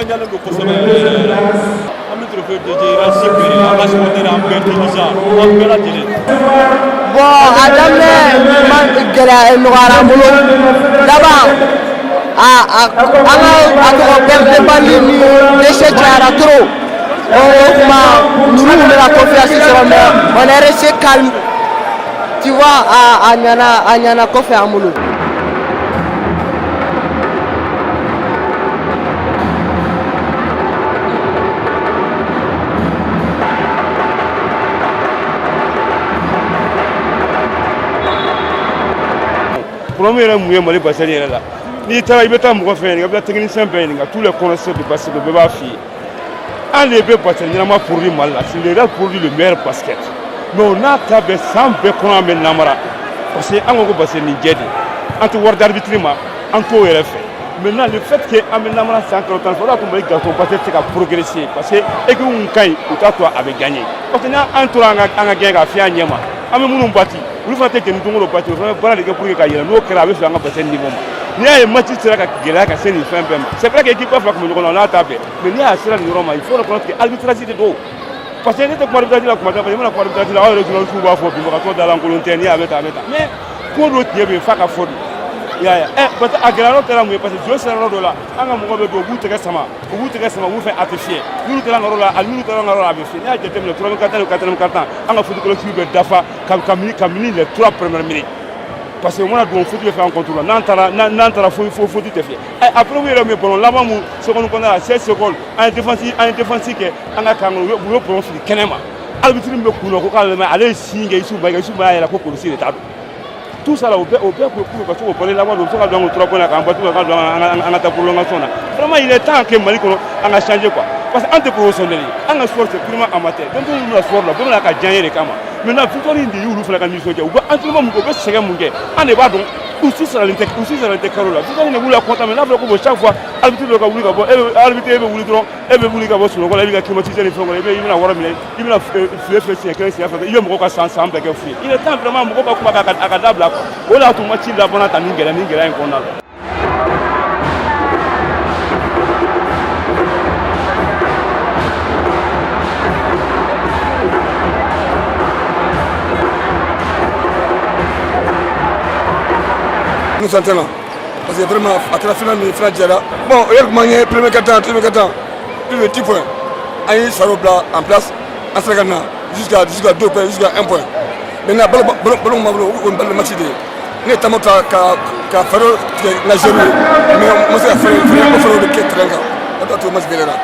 Nisɔndiyalen don kosɛbɛ. An bɛ trophée dédié Rasi Bere, an ka supporter, an bɛɛ dirigeant, an bɛɛ lajɛlen. Bon, a daminɛ ma gɛlɛya, nɔgɔyara an bolo laban. A an ka a tɔgɔ perte de balle ni déchet cayara trop. O tuma ninnu tun bɛ ka confiance sɔrɔ, mais on est resté calme, tu vois. A ɲana, a ɲana kɔfɛ an bolo. Problème yɛrɛ mun ye Mali basket yɛrɛ la? N'i taara, i bɛ taa mɔgɔ fɛn ɲininka, i bɛ taa technicien bɛɛ ɲininka, tous les connaisseurs de basket, bɛɛ b'a f'i ye, an de bɛ basket ɲɛnama produit Mali la. C'est le Real produit le meilleur basket, mais o n'a ta bɛɛ, san bɛɛ kɔnɔ an bɛ namara, parce que an ko ko basket nin jɛ de, an tɛ wari d'arbitre ma, an t'o yɛrɛ fɛ. Maintenant, le fait que an bɛ namara san kalo 10, o de y'a to Mali garçon basket tɛ se ka progresser, parce que équipe mun ka ɲi, u t'a to a bɛ gagner, parce que n'an tora an ka gagner k'a fiyɛ an ɲɛ ma, an bɛ minnu bati, olu fana tɛ jɛni don o don bati, o fana bɛ baara de kɛ pour que ka yɛlɛ. N'o kɛra, a bɛ sɔrɔ an ka basket niveau ma. N'i y'a ye match sera ka gɛlɛya ka se nin fɛn bɛɛ ma, c'est vrai que équipe fila tun bɛ ɲɔgɔn na, o n'a ta bɛɛ, mais n'i y'a sera nin yɔrɔ ma, il faut reconnaître que arbitrage de don, parce que ne tɛ kuma arbitrage la kuma tɛ, parce que i mana kuma arbitrage la, aw yɛrɛ journaliste b'a fɔ binbagatɔ dalankolon tɛ, n'i y'a bɛ tan, a bɛ tan, mais ko dɔ tiɲɛ bɛ yen f'a ka fɔ de. I y'a ye ɛ, parce que a gɛlɛya yɔrɔ kɛra mun ye? Parce que jɔ sera yɔrɔ dɔ la, an ka mɔgɔw bɛ don, u b'u tɛgɛ sama, u b'u tɛgɛ sama, u b'u fɛ, a tɛ fiyɛ. N'olu taara an ka yɔrɔ la, ani n'olu taara an ka yɔrɔ la, a bɛ fiyɛ. N'i y'a jateminɛ, troisième quart-temps ni quatrième quart-temps, an ka faute collective bɛ dafa kabini les trois premières minutes, parce que o mana don, faute bɛ fɛ an contre la, n'an taara n'an taara fo fo faute tɛ fiyɛ. Ɛ, après u yɛrɛ min ballon laban mun seconde kɔnɔna la, 16 secondes, an ye défense kɛ an ka camp kɔnɔ, u ye ballon fili kɛnɛ ma. Arbitre min bɛ kun na ko k'ale lamɛn, ale ye signe kɛ Isufu Mayiga, Isufu Mayiga y'a yira ko polisi de ta don. Tout ça là, o bɛɛ pour ka se k'o ballon laban don, u bɛ se ka don an kun trois points na k'an battu, ka don an ka taa prolongation na. Vraiment, il est temps que Mali kɔnɔ an ka changer quoi, parce que an tɛ professionnel ye, an ka sport, c'est purement amateur. Denmisɛnninw bɛna sport la, bɛɛ bɛna ka diya n ye de kama. Maintenant, victoire in de y'olu fana ka nisɔndiya. U bɛ entraînement mun kɛ, u bɛ sɛgɛn mun kɛ, an de b'a dɔn. U si saralen tɛ, u si saralen tɛ karo la. Victoire in de b'u la content. Mais n'a fɔra ko bon, chaque fois arbitre dɔ ka wuli ka bɔ, e bɛ arbitre, e bɛ wuli dɔrɔn, e bɛ wuli ka bɔ sunɔgɔ la, e b'i ka climatiseur ni fɛnw kɔnɔ, i bɛna wari minɛ, i bɛna file filɛ siɲɛ kelen, siɲɛ fila, i bɛ mɔgɔw ka san san bɛɛ kɛ fu ye. Il est temps vraiment mɔgɔw ka kuma a ka dabila quoi. O de y'a to match labanna tan nin gɛlɛya in kɔnɔna la. Nous s'entraînons. Parce que vraiment, à la finale, final diyara. Bon, o yɛrɛ kuma ye premier quart-temps, premier quart-temps, plus de 10 points. An ye saro bila en place, an sera ka na jusqu'à 2 points, jusqu'à 1 point. Maintenant, ballon ballon b'an bolo, o ye balle match de ye. Ne ye taama ta ka fɛɛrɛ tigɛ n ka joueur ye, mais n ma se ka fɛɛrɛ fɛɛrɛ o fɛɛrɛw de kɛ terrain kan. O de y'a to match gɛlɛyara.